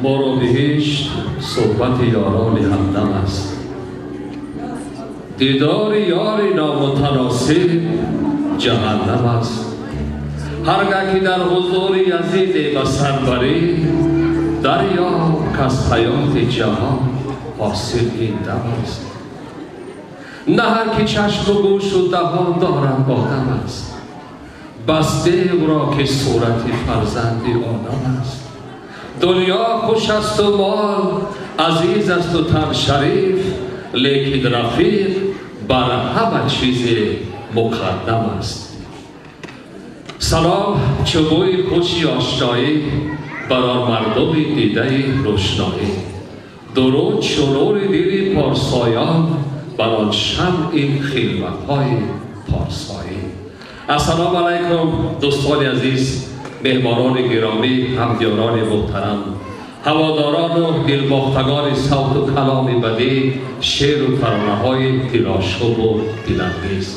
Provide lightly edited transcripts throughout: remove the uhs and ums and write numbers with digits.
Моро биҳишт суҳбати ёрони ҳамдам аст. Дидори ёри номутаносиб ҷаҳаннам аст. Ҳаргаҳ ки дар ҳузури Язиде ба сар барӣ, дарёб каз ҳаёти ҷаҳон ҳосил ин дам аст. На ҳар ки чашму гӯшу даҳон дорад одам аст, бас девро ки сурати фарзанди одам аст. Дунё хуш асту мол азиз асту тан шариф, лекин рафиқ бар ҳама чизе муқаддам аст. Салом чу бӯи хуши ошноӣ бар он мардуми дидаи рӯшноӣ, дуруд чу нури дили порсоён бар он шамъи хилватҳои порсоӣ. Ассалому алайкум дӯстони азиз, меҳмонони гиромӣ, ҳамдиёрони муҳтарам, ҳаводорону дилбохтагони савту каломи бадӣ, шеъру таронаҳои дилошубу дилангез.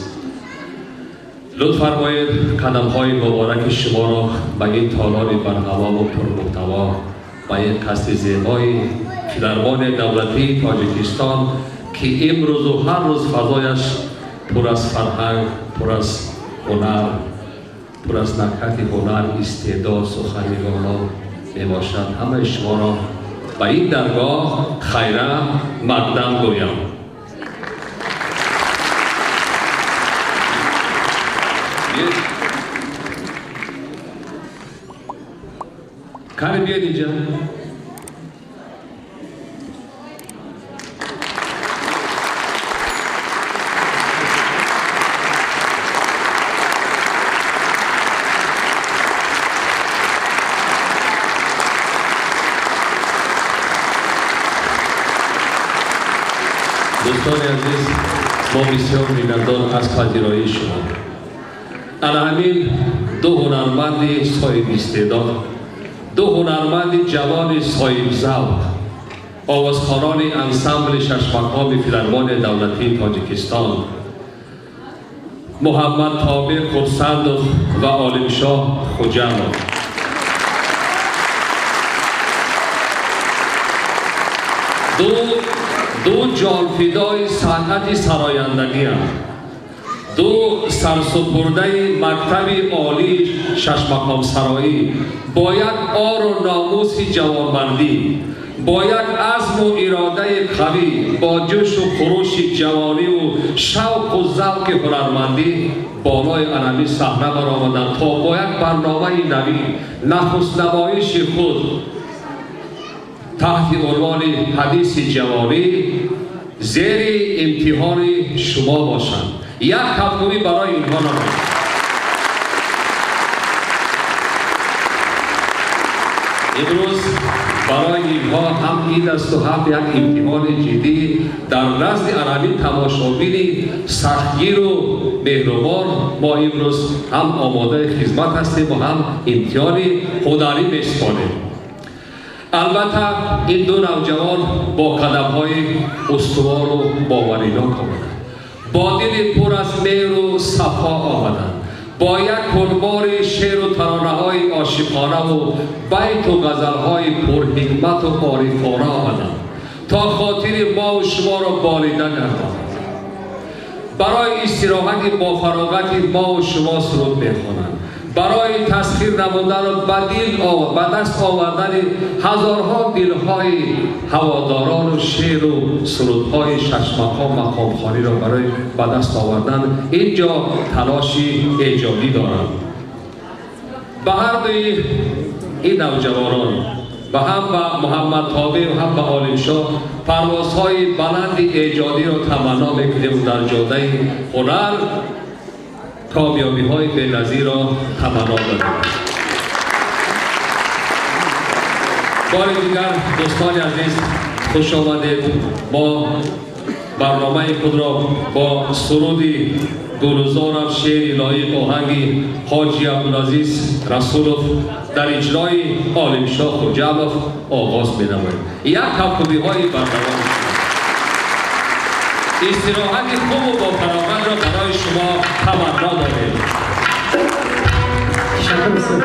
Лутф фармоед қадамҳои мубораки шуморо ба ин толори барҳавову пурмуҳтаво, ба ин қасри зебои Филармонияи давлатии Тоҷикистон, ки имрӯзу ҳар рӯз фазояш пур аз фарҳанг, пур аз ҳунар, пур аз накҳати ҳунар, истеъдод, суханнигоро мебошад, ҳамаи шуморо ба ин даргоҳ хайра мақдам гӯям. Кани биёед инҷа. Дӯстони азиз, мо бисёр миннатдор аз пазироии шумо. Ана ҳамин ду ҳунарманди соҳибистеъдод, ду ҳунарманди ҷавони соҳибзавқ, овозхонони ансамбли шашмақоми Филармонияи давлатии Тоҷикистон, Муҳаммад Тобир Хурсандов ва Олимшоҳ Хуҷамов. Ду ҷонфидои санъати сарояндагианд, ду сарсупурдаи мактаби олии шашмақомсароӣ бо як ору номуси ҷавонмардӣ, бо як азму иродаи қавӣ, бо ҷӯшу хурӯши ҷавониву шавқу завқи ҳунармандӣ болои анами саҳна баромаданд то бо як барномаи навин нахустнамоиши худ таҳти унвони ҳадиси ҷавонӣ зери имтиҳони шумо бошанд. Як кафкӯбӣ барои инҳо намоед. Имрӯз барои инҳо ҳам ид асту ҳам як имтиҳони ҷиддӣ дар назди анами тамошобини сахтгиру меҳрубон. Мо имрӯз ҳам омодаи хизмат ҳастем ва ҳам имтиҳони ҳунарӣ месупорем. Албатта ин ду навҷавон бо қадамҳои устувору боваринок омаданд, бо дили пур аз меҳру сафо омаданд, бо як кунбори шеъру таронаҳои ошиқонаву байту ғазалҳои пурҳикмату орифона омаданд то хотири мову шуморо болида гардонанд. Барои истироҳати бофароғати мову шумо суруд мехонанд, барои тасхир намудану ба даст овардани ҳазорҳо дилҳои ҳаводорону шеъру сурудҳои шашмақом мақомхониро барои ба даст овардан инҷо талоши эҷодӣ доранд. Ба ҳар дуи ин навҷавонон, ба ҳам ба Муҳаммад Тобир ва ҳам ба Олимшоҳ парвозҳои баланди эҷодиро таманно мекунем дар ҷодаи ҳунар комёбиҳои беназирро таманно дорем. Бори дигар дӯстони азиз, хуш омадед. Мо барномаи худро бо суруди гулузорам, шеъри лоиқ, оҳанги Ҳоҷи Абдулазиз Расулов дар иҷрои Олимшоҳ Хуҷамов оғоз менамоем. Як кафкӯбиҳои барномаи истироҳати хубу бофароғатро барои шумо таманно дорем. Ташаккур.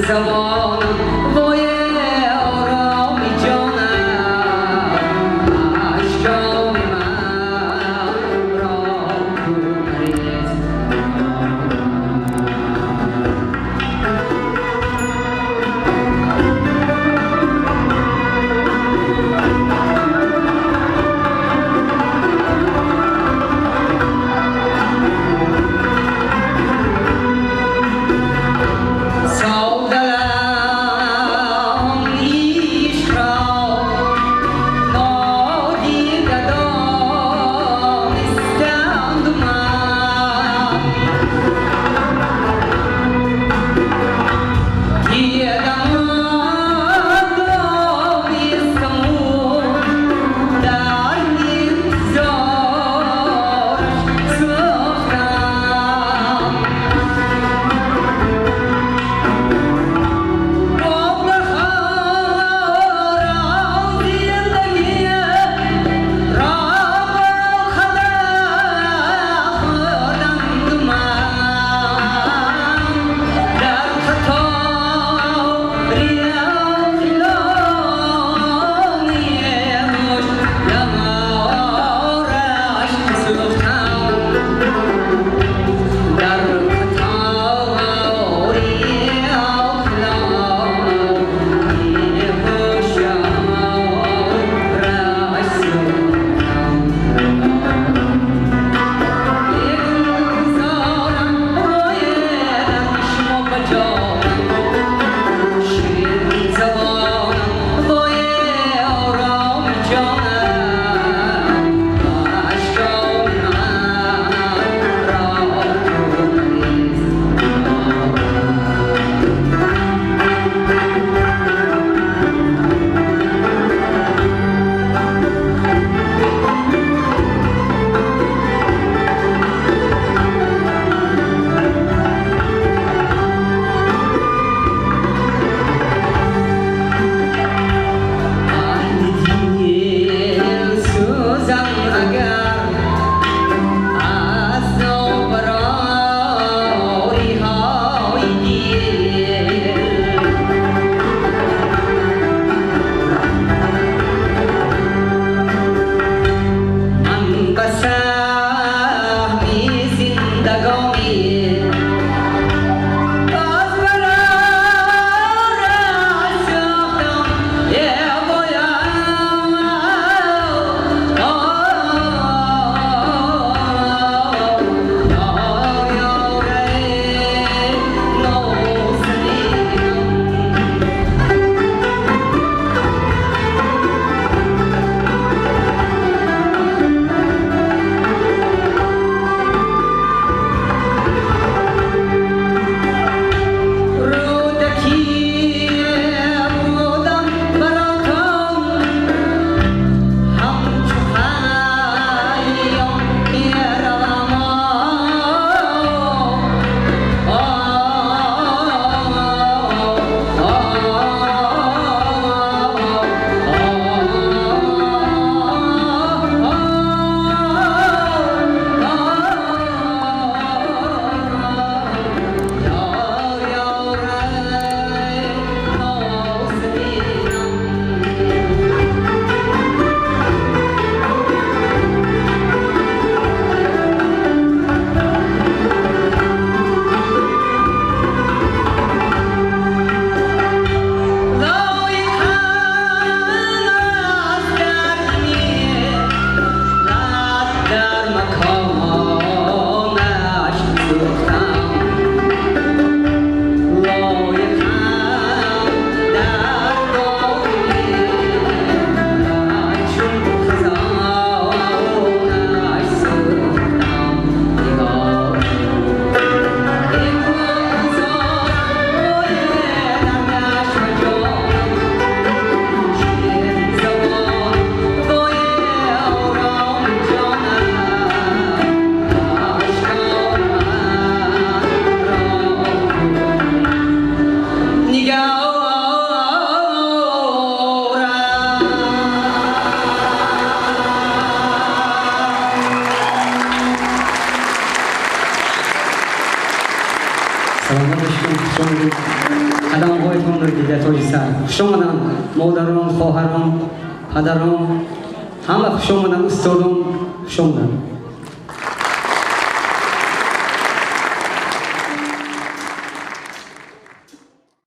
Забонам вой ороми ҷонам, ашкони маро мариз. Содалам. Қадамҳоятонро дида тоҷи сар. Хуш омаданд модарон, хоҳарон, падарон, ҳама хуш омаданд, устодон хуш омаданд.